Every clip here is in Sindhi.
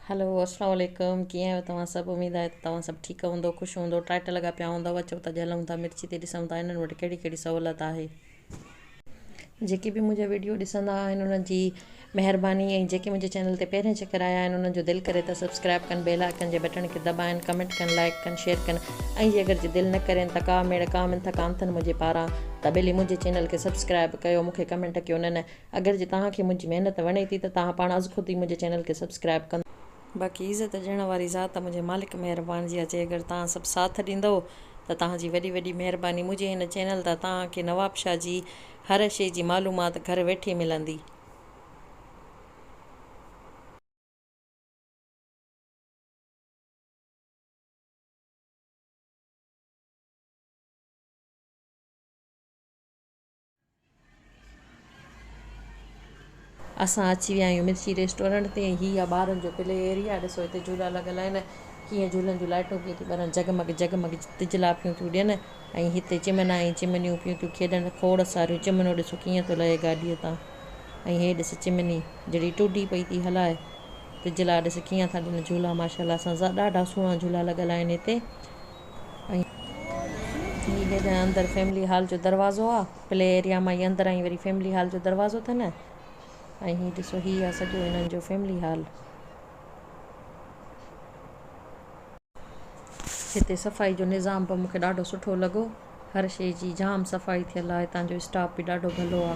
هلو اسلام عليڪم ڪيئن آهيو توهان سڀ اميد آهي ته توهان سڀ ٺيڪ هوندو خوش هوندو ٽائٽ لڳا پيا هوندو اچو ته هلون ٿا مرچي تي ڏسون ٿا انهن وٽ ڪهڙي ڪهڙي سهولت آهي. جيڪي به منهنجا ويڊيو ڏسندا آهن انهن جي مهرباني ۽ جيڪي منهنجي چينل تي پهرين چڪر آيا آهن انهن جو دل ڪري ته سبسڪرائب ڪن بيل آئيڪن جي بٽڻ کي دٻائن ڪمينٽ ڪن لائيڪ ڪن شيئر ڪن ۽ جي اگر جي دل نه ڪرين ته ڪا ميڙ ڪا منٿ ڪانٿن منهنجي پاران ته ٻيلي منهنجي چينل کي سبسڪرائب ڪيو مون کي ڪمينٽ ڪيو نه نه اگر جي توهان کي منهنجي محنت وڻي ٿي ته توهان پاڻ از خود ئي منهنجي چينل کي سبسڪرائب ڪندو. باقي عزت ڏيڻ واري ذات منهنجي مالڪ مهربان جي آ جي اگر توهان سڀ ساٿ ڏيندؤ ته توهان جي وڏي وڏي مهرباني منهنجي هن چينل تان توهان کي نوابشاهه جي هر شي جي معلومات گهر ويٺي ملندي. اسان اچي ويا آهيون مرچي ريسٽورنٽ تي هي آ ٻارن جو پلي ايريا ڏسو هتي جهولا لڳل آهن ڪيئن جهولن جون لائٽون پيون ٿيون ٻرن جڳمڳ جڳمڳ تجلا پيون ٿيون ڏين ۽ هتي چمنا ۽ چمنيون پيون ٿيون کيڏن کوڙ ساريون چمنو ڏسو ڪيئن ٿو لهي گاڏيء تان ۽ هي ڏس چمني جهڙي ٽوڊي پئي ٿي هلائي تجلا ڏس ڪيئن ٿا ڏين جهولا ماشاءالله سان ڏاڍا سهڻا جهولا لڳل آهن هتي ۽ هي هيڏانهن اندر فيملي هال جو دروازو آ پلي ايريا مان ئي اندر ۽ وري فيملي هال جو دروازو اٿن ۽ هي ڏسو هي آ سڄو هنن جو فيملي هال. هتي صفائي جو نظام به مونکي ڏاڍو سٺو لڳو هر شي جي جام صفائي ٿيل آ هتان جو اسٽاف به ڏاڍو ڀلو آ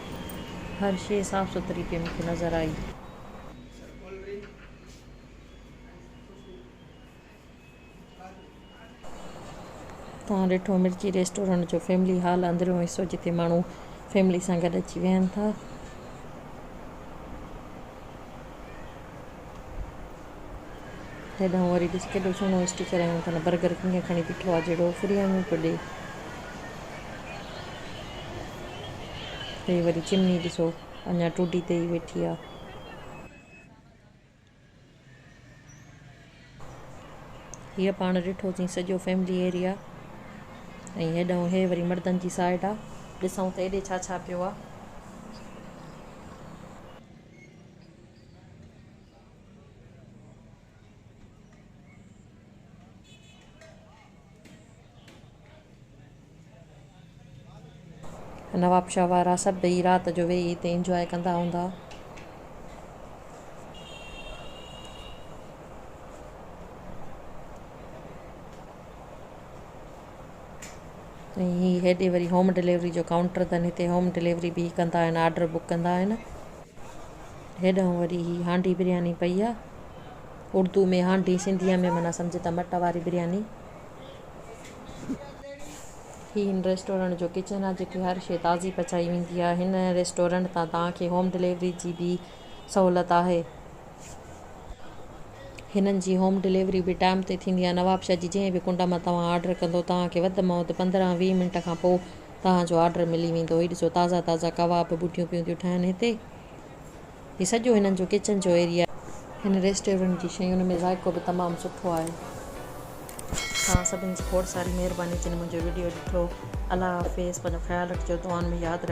هر شي صاف سٿري پئي مونکي نظر آئي. توهان ڏٺو مرچي ريسٽورنٽ جو فيملي هال اندريون حصو جتي ماڻهو فيملي سان گڏ اچي ويهن ٿا. هيڏانهن وري ڏس ڪيڏو سهڻو اسٽيڪر هنيو اٿن برگر ڪيئن کڻي بيٺو آهي جهڙو فريانيون پيو ڏي. هي وري چمني ڏسو اڃا ٽوڊي تي ئي ويٺي آهي. هيء پاڻ ڏٺوسين سڄو فيملي ايريا ۽ هيڏانهن هي وري مردن جي سائيڊ آ. ڏسون ته هيڏي ڇا ڇا پيو آ. نوابشاهه وارا سڀئي رات جو ويهي هتي انجواء ڪندا هوندا. ۽ هي هيڏي وري هوم ڊليوري جو ڪائونٽر اٿن هتي هوم ڊليوري به ڪندا آهن آرڊر بڪ ڪندا آهن. هيڏانهن وري هي هانڊي برياني پئي آ. اردو ۾ هانڊي سنڌيء ۾ معنيٰ سمجهه ته مٽ واري برياني. هي هن ريسٽورنٽ جو ڪچن آهي جتي هر شيء تازي پچائي ويندي آهي. هن ريسٽورنٽ تان توهان کي هوم ڊليوري جي به سهولت آهي. هنن جي هوم ڊليوري به ٽائيم تي ٿيندي آهي. نوابشاهه جي جنهن به ڪنڊ مان توهان آرڊر ڪندو توهان کي وڌ مان وڌ 15 20 منٽ کان پوء توهان جو آرڊر ملي ويندو. هي ڏسو تازا تازا ڪواب ٻوٽيون پيون ٿيون ٺهن هتي. هي سڄو هنن جو ڪچن جو ايريا. هن ريسٽورنٽ جي شين ۾ ذائقو به تمام سٺو آهي. توهان سڀني جي کوڙ ساري مهرباني جن منهنجو وڊيو ڏٺو. الله حافظ پنهنجو خيال رکجو دعائن ۾ ياد رکجو.